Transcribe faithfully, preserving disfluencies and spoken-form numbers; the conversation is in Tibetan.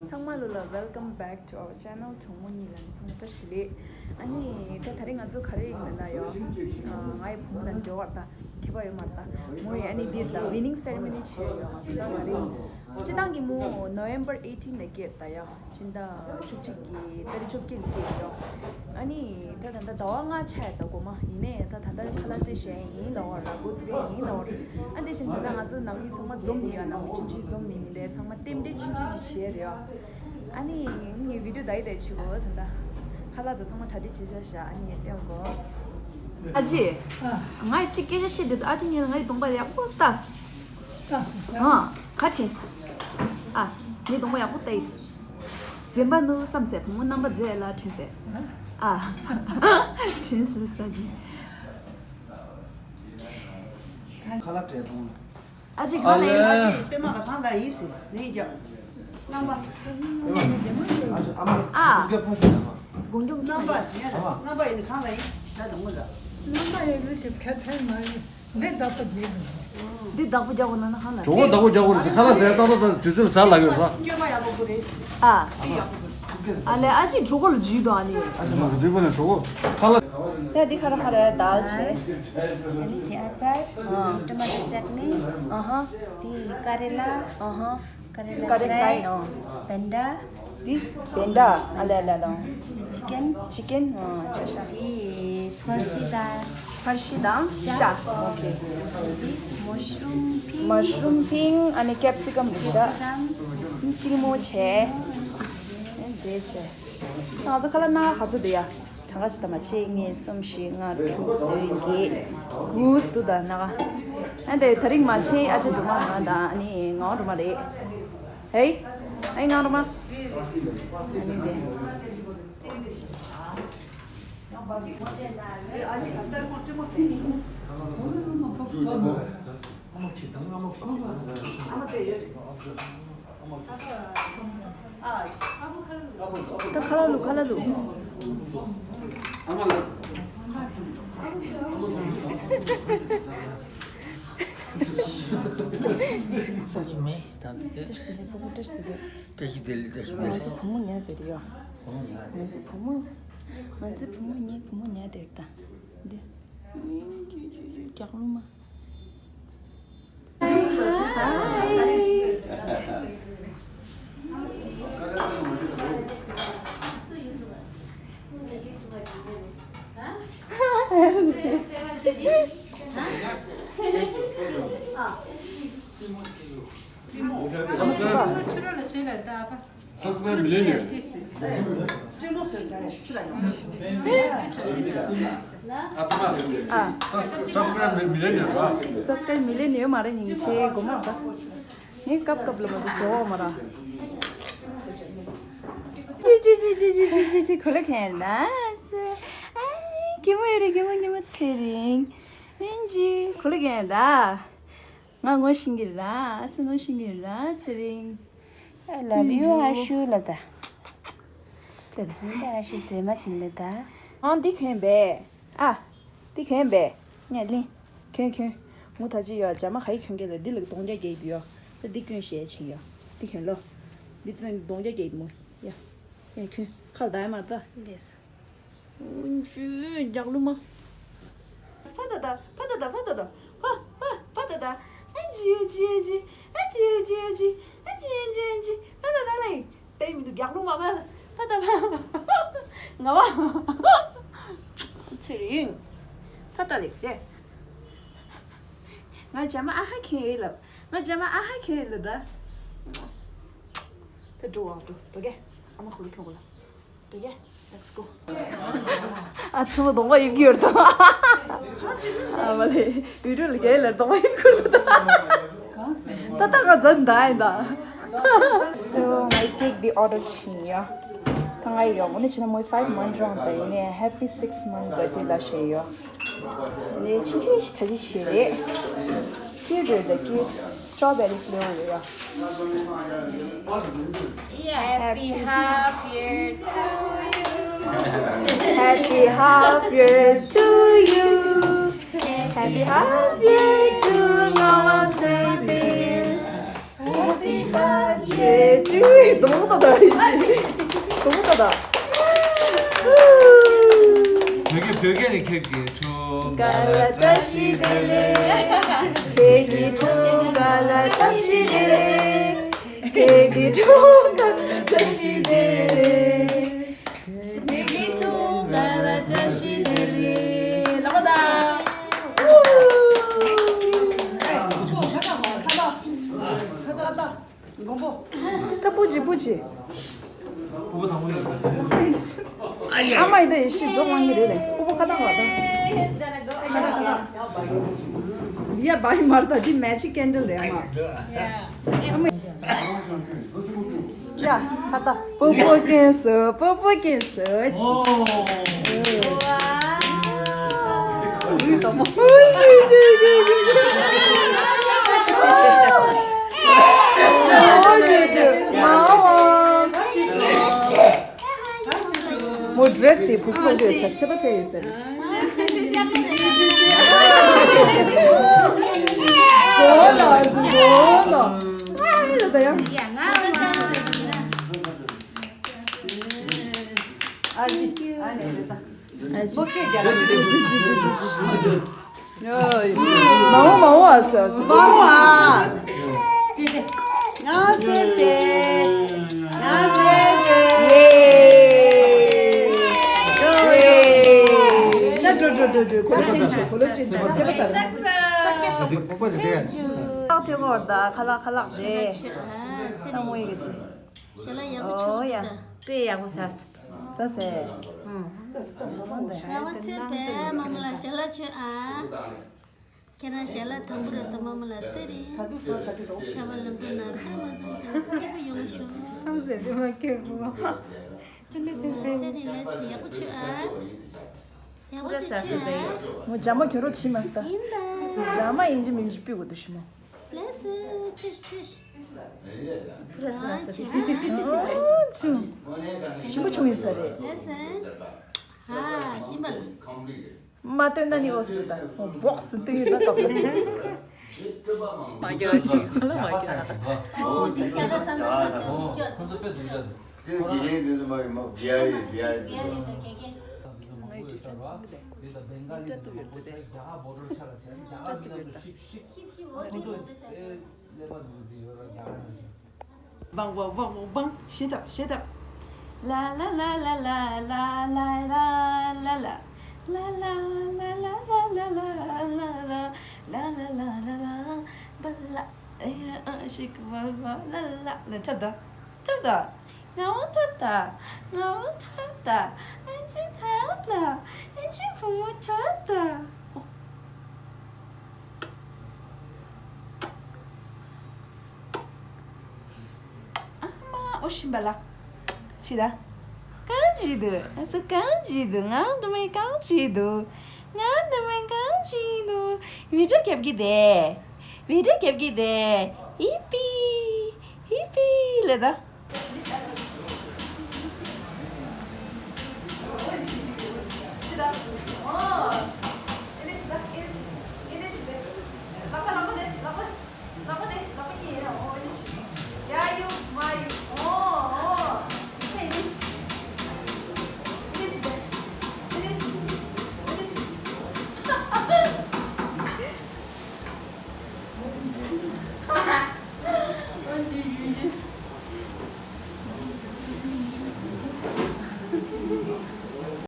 ཚང་མ་ལོ་ལ། welcome back to our channel. གྲོགས་མོ་གཉིས་ལ་ཚང་མ་བཀྲ་ཤིས་བདེ་ལེགས། ཨ་ནི་ད་ད་རེས་ང་ཚོ་ག་རེ་ཡིན་ན་ཡོ། ཨ། ང་ཡི་བུ་མོ་དང་འབྲེལ་བ་ད་ཁྱད་པར་ཡོད་མ་རེད། ད་མོ་ཡི་ཨ་ནི་འདིར་ད་wedding ceremony བྱས་ཡོད། ང་ཚོ་ད་ང་རེ་སྤྱི་བཏང་གི་མོ་November eighteen ལ་སྐྱེས་ད་ཡོ། ཕྱི་ཟླ་བཅུ་གཅིག་གི་ཏ་རིག་བཅོ་བརྒྱད་ལ་སྐྱེས་ཡོད། ཨ་ནི་ད་ད་ལྟ་ཟླ་བ་ལྔ་ཆགས་ཡོད་ད་གོ་མ། ཡིན་ནའི་ད་ད་ལྟ་ཁ་ལག་སྤྲད་བཞག་ཡིན་ལབ་པ་རེད། འགོ་ཚུགས་ཡིན་ལབ་པ་རེད། ཨ་དེ་བཞིན་ད་ལྟ་ང་ཚོ་ནང་མི་ཚང་མ་འཛོམས་ནས་ཡོད། ནང་མི་ཆུང་ཆུང་འཛོམས་ནས་མི་འདྲ་ཚང་མ་རྟེན་འབྲེལ་ཆུང་ཆུང་ཞིག་བྱས་རེད། ཨ་ནི་ངའི་video ད་ཡི་ད་ཡི་བྱེད་གོ། ད་ད་ཁ་ལག་ད་ཚང་མ་གྲ་སྒྲིག་བྱས་བཞག་བཞག་ཨ་ནི་ངས་སྟོན་གོ། ཨ་ཅེ། ཨ། ང་ཡི་གཅིག་སྐད་ཆ་བཤད་དེ། ཨ་ཅེ་ངས་ང་ཡི་གདོང་པ་ཡག་པོ་ལྟ། ལྟ་སོང་། ཨ། ག་དྲན་སོང་། ཨ། ངའི་གདོང་པ་ཡག་པོ་ལྟ་ཡི། འཛེམ་པ་ནུ་བསམ་སེ་བུ་མོ་རྣམ་པ་མཛེས་ལ་དྲན་སེ། ཨ། དྲན་སོང་ས་ཅི། ཁ་ལག་བྲེལ་གཏོང་ལ། ཨ་ཅེ་གང་ལ་ཡིན། ཨ་ཅེ་པད་མ་ལ་གང་ལ་ཡིན་ཟེར་ནས་རྒྱབ། རྣམ་པ། ཨ་ཅེ་ཨ་མ། ཨ། དགུན་ཁྱོད་ཕ་ཤོད་ན་མ། དགུན་ཁྱོད་རྣམ་པ་ཡིན་ན་རྣམ་པ་ཡིན་ན་གང་ལ་ཡིན་ད་དུང་ངོ་ལ། རྣམ་པ་ཡིན་ན་ཅིག་ཁ་ཚན་མ་ཡིན། འདི་བདག་པོ་རྒྱག་དགོས། འདི་བདག་པོ་རྒྱག་དགོས་ན་ན་ཧ་ལ། གྲོད་ཁོག་བདག་པོ་རྒྱག་དགོས་རེད་ཟེར། ཁ་ལག་ཟས་ཏག་ཏག་ཏག་དུས་ཚོད་ཟ་ལ་ཡོད་ར། སྐྱོ་མ་ཡག་པོ་རེད། ཨ། འདི་ཡག་པོ་རེད། ཨ་ལས་ཨ་ཅེ་གྲོད་ཁོག་ལ་འཇུས་དོ་ཨ་ནི། ཨ་ཅེ་མ་གི་འདི་པ་ནས་གྲོད་ཁོག་ཁ་ལག་ཡ་འདི་ཁ་ར་ཁ་ར་དལ་ཆེ། ཨ་ནི་དེ་ཨ་ཙར། ཨ། ཊ་མ་ཊོ་ཅཊ་ནི། ཨ་ཧ། དེ་ཀ་རེ་ལ། ཨ་ཧ། ཀ་རེ་ལ་ཀ་རེ་ཕ་རའི། ཕ་རའི། ཨ། བེན་ཌ། འདི་བེན་ཌ། ཨ་ལེ་ཨ་ལེ་ཨ་ལེ། ཅི་ཀེན། ཅི་ཀེན། ཨ། ཆ་ཤ། དེ་ཕར་ཤི་དང་། ཕར་ཤི་དང་ཤ། ཤ། ཨོ་ཁེ། དེ་མ་ཤ་རུམ་ཕིང་། མ་ཤ་རུམ་ཕིང་། ཨ་ནི་ཀེབ་སི་ཀམ་རེད་ཤག་ཀེབ་སི་ཀམ། ཀྲིལ་མོ་བྱས། འདི་བྱས། ང་ཚོ་ཁ་ལག་སྣ་ཁ་ག་ཚོད་འདུག་ཡ། གྲངས་ཀ་ཞིག་ད་མ། གཅིག་གཉིས། གསུམ། བཞི། ལྔ། དྲུག་བདུན། བརྒྱད། དགུ་འདུག་ད་སྣ་ཁ། ཨ་འདི་ད་རིང་མ་ཕྱིན་ཨ་ཅེ་འགྲོ་མ་ང་དང་ཨ་ནི་ངའོ་འགྲོ་མ་རེད། ཧེ། ཨེ་ངའོ་འགྲོ་མ། ཨ་ནི་དེ། ད་ཁ་ལག་ལུག་ཁ་ལག་ལུག་ཡིན་མེད་ད་འདི་བཀྲ་ཤིས་བདེ་ལེགས། བཀྲ་ཤིས་བདེ་ལེགས། ང་ཚོ་བུ་མོ་ཉལ་བསྡད་ཡོད། བུ་མོ་ཉལ་བསྡད། ང་ཚོ་བུ་མོ། ང་ཚོ་བུ་མོ་ངའི་བུ་མོ་ཉལ་བསྡད་ད། འདི། རྒྱག་ལུག་མ། Subscribe million ཡོད། ཨ། Subscribe million ཡོད་ར། Subscribe million ཡོད་མ་རེད། ཉིན་ཆེ་དགོས་མ་རེད། ངས་སྐབས་སྐབས་ལ་མ་དུ་བཟོ་བ་མ་ར། ཅི་ཅི་ཅི་ཅི་གོ་ལ་ཁེན་ན་སི། ཨ། ཁྱི་མོ་ཡོད་རེད། ཁྱི་མོ། ཁྱི་མོ་ཚེ་རིང་། ཨིན་ཇི་གོ་ལ་ཁེན་ད། ང་ངོ་ཤེས་ཀྱི་ར། ཨ་སི་ངོ་ཤེས་ཀྱི་ར། ཚེ་རིང་། I love you ཨ་ཤུ་ལ་ད། ད་ད་རིང་ད་ཨ་ཤུ་མཛེས་མ་ཆིན་ལ་ད། ཨང་འདི་གྱོན་པས། ཨ། འདི་གྱོན་པས། ངས་ལིན། གྱོན་གྱོན། ངུ་ད་ཅི་ཡོད་ཇ་མ་ག་ཡི་གྱོན་གྱི་ལ། འདི་ལ་གདོང་རྒྱག་རྒྱག་ཡི་འདུག་ཡོ། ད་འདི་གྱོན་ཞེས་ཆིན་ཡོ། འདི་གྱོན་ལོ། འདི་ཚོ་གདོང་རྒྱག་རྒྱག་ཡི་མོ། ཡ། ཡ་གྱོན། ཁ་ལ་ད་ཡ་མ་ད། ལེས། ཇུ་ཇུ་རྒྱག་ལུག་མ། ཕ་ད་ད་ཕ་ད་ད་ཕ་ད་ད་ཕ་ཕ་ཕ་ད་ད། ཨ་ཇི་ཨ་ཇི་ཨ་ཇི་ཨ་ཇི་ཨ་ཇི་ཨ་ཇི་ཨ་ཇི་ཨ་ཇི་ཨ་ཇི། ཕ་ད་ད་ལེ། དེ་མི་འདུག་རྒྱག་ལུག་མ། ཕ་ཕ་ད་ཕ། ང་བ། ཚེ་རིང་། ཕ་ད་ལེ་ལེ། ང་ཇ་མ་ཨ་ཧ་ཁྱོད་ཡིན་ལབ། ང་ཇ་མ་ཨ་ཧ་ཁྱོད་ཡིན་ལབ་ད། དེ་འགྲོ་བ་འགྲོ་འགྲོ་གེ། ཨ་མ་ཁུ་ལུ་ཁྱོད་གོ་ལ། འགྲོ་གེ། Let's go. ཨ་ཚོ་གདོང་པ་ཡིབ་ཀྱི་ཡོད་དོ། ཨ་མ་ལེ། བི་ཌིའོ་ལ་རྒྱལ་ལ་གདོང་པ་ཡིབ་ཀྱི་ཡོད་དོ། ད་ད་ང་ཛན་ད་ཡིན་ད། So ང་ཀེག་འདི་ཨོ་ཌར་བྱིན་ཡོད། ད་ང་ཡི་ཡོང་ནི་ཕྱི་ན་མོའི་ཕའིབ་མན་ཐ་རང་ད་ཡིན་ནས་Happy six month birthday ལ་བྱས་ཡོད། ནས་ཆིན་ཆིན་ཞིག་ད་ཅི་བྱས་རེད། ཀིའུཊ་རེད་ད་ཀིའུཊ། Strawberry flavor རེད་ཡ། Happy half year to you. Happy half year to you. Happy half year to long time. Happy half year. ཀྱེ་ཀྱེ་སྡོང་པོ་ཏག་ཏག་ཡིན་ཞིག་སྡོང་པོ་ཏག་ཏག་བོད་སྐད་བོད་སྐད་ནས་ཁྱེད་ཀྱི་ཁྲོམ་ག་ལ་བཀྲ་ཤིས་བདེ་ལེགས། ཁྱེད་ཀྱི་ཁྲོམ་ག་ལ་བཀྲ་ཤིས་བདེ་ལེགས། ཁྱེད་ཀྱི་ཁྲོམ་ག་ལ་བཀྲ་ཤིས་བདེ་ལེགས། ཁྱེད་ཀྱི་ཁྲོམ་ག་ལ་བཀྲ་ཤིས་བདེ་ལེགས། ལག་པ་བརྡབ། ད་སྤུ་ཅི་སྤུ་ཅི། སྤུ་གུ་དང་པོ་ཡིན་པ། ཨ་མ་ཡི་ད་ཡེ་ཤེས་འཇོག་མང་གི་རེད་ལེ། སྤུ་གུ་ཁ་ཏག་ཁ་ཏག་ཡ་བའི་མར་ད་འདི་magic candle རེད་ཨ་མ། ཡ་ཁ་ཏག་པོ་པོ་ཀེན་སོ་པོ་པོ་ཀེན་སོ་ཅི། མོ་ཌི་རེ་སི་དེ་བུ་སུ་པ་ཡོད་ས་ཚེ་པ་ཚེ་ཡོད་ས་རེད། གོ་ལ་གོ་ལ་ཨ་ལ་ད་ཡང་། ཨ་ལི་ཨ་ལི་ཨ་ལི་ད། མ་འོ་མ་འོ་ཨ་སོ་སོ། མ་འོ་ཨ། ང་ཚེ་པེ། ང་ཚེ་པེ། ཡེ། ཡེ། ན་འགྲོ་འགྲོ་འགྲོ་འགྲོ་གོ་ལོ་ཅན་ཆོ་གོ་ལོ་ཅན་ཆོ་སེ་པ་ཚར། ཏག་ཏག་ཏྲེ་གོར་ད་ཁ་ལག་ཁ་ལག་རེད། ཏག་མོ་ཡི་གི་ཆེ། ཞལ་ལག་ཡག་པོ་ཨོ་ཡ། བྱུང་འདུག་ད། དཔེ་ཡག་པོ་ཟ་སོང་། ཟ་སེ། ཨང་། ཟ་བ་ཚེ་པེ་མ་མོ་ལ་ཞལ་ལག་མཆོད་ཨ། ཁྱེད་རང་ཞལ་ལག་དང་པོ་རེད་དོ་མ་མོ་ལ་སེ་རི། ད་དུ་ཟ་ཟ་གི་རོ། ཤ་བ་ལམ་བུ་ན་ཚ་བ་དང་དང་སྐྱིད་པོ་ཡོང་ཤོག་ཨང་ཟེར་དེ་མ་སྐྱིད་པོ། ཅི་འདྲ་ཆེ་སེ། སེ་རི་ལ་སི་ཡག་པོ་མཆོད་ཨ། ཡག་པོ་ཅིག་མཆོད་ཨ། མོ་ཇ་མ་གྱོ་རོ་ཆི་མ་སྟ། ཡིན་ད། ཇ་མ་ཡིན་གྱི་མིན་གྱི་སྤུས་གོ་དུ་ཤི་མོ། ལེ་སི་ཆུ་ཆུ་ཆུ། ཕུ་ར་ས་ས་ཆུ། ཆུ། ཞིམ་པོ་བྱུང་ཡིན་ས་རེད། ལེ་སི། ཨ་ཞིམ་པ་ལ། མ་སྟོན་ན་ནི་འོ་སི་ད། འོ་བོག་སི་སྟོན་ཡོད་ན་ད། མ་རྒྱག་ཅིག་ཁོ་ལ་མ་རྒྱག་ཨོ་དེ་རྒྱ་གར་ས་ན་མ་སྟོན་མི་བཅོས། ཁོ་ཚོ་དཔེ་སྡུག་ཅག་འདུག་དེ་དགེ་རྒན་དེ་ཚོ་མ་ཡིན་མ་བི་ཡ་རེད་བི་ཡ་རེད། བི་ཡ་རེད་ད་དགེ་རྒན། ང་ཡི་ཅིག་ཚང་ཚང་གི་ལས། ད་དུ་ཡོད་དུ་དེ། ད་དུ་ཡོད་ད། ཤིབ་ཤིབ་འོ་དེ་ནང་དུ་ཆ། ཨེ་ཀླད་པ་འདུག་དེ་ཡོད་ར་རྒྱ་གར་ནང་བཞིན། བང་བང་བང་བང་བང་། ཤེས་ཐབས་ཤེས་ཐབས། ལ་ལ་ལ་ལ་ལ་ལ་ལ་ལ་ལ། ལ་ལ་ལ་ལ་ལ་ལ་ལ་ལ། བ་ལ། ཨེ་ཨ་ཤི་ཀ་བ་བ་ལ་ལ། ལ་ཐབས་ད། ཐབས་ད། ང་བོ་ཐབས་ད། ང་བོ་ཐབས་ད། ཨེ་ཅི་ཐབས་ད། ཨེ་ཅི་བུ་མོ་ཐབས་ད། ཨ་མ་ཨོ་ཤིམ་པ་ལ། ཕྱི་ལ། གང་བྱེད་འདུག་ཨ་སུ་གང་བྱེད་འདུག་ང་འདི་མོ་གང་བྱེད་འདུག་ང་འདི་མོ་གང་བྱེད་འདུག་བི་ཌིའོ་རྒྱབ་ཀྱི་དེ། བི་ཌིའོ་རྒྱབ་ཀྱི་དེ། ཧི་པི། ཧི་པི་ལེ་ད། ལག་པ་ལག་པ་དེ་ལག་པ། ལག་པ་དེ།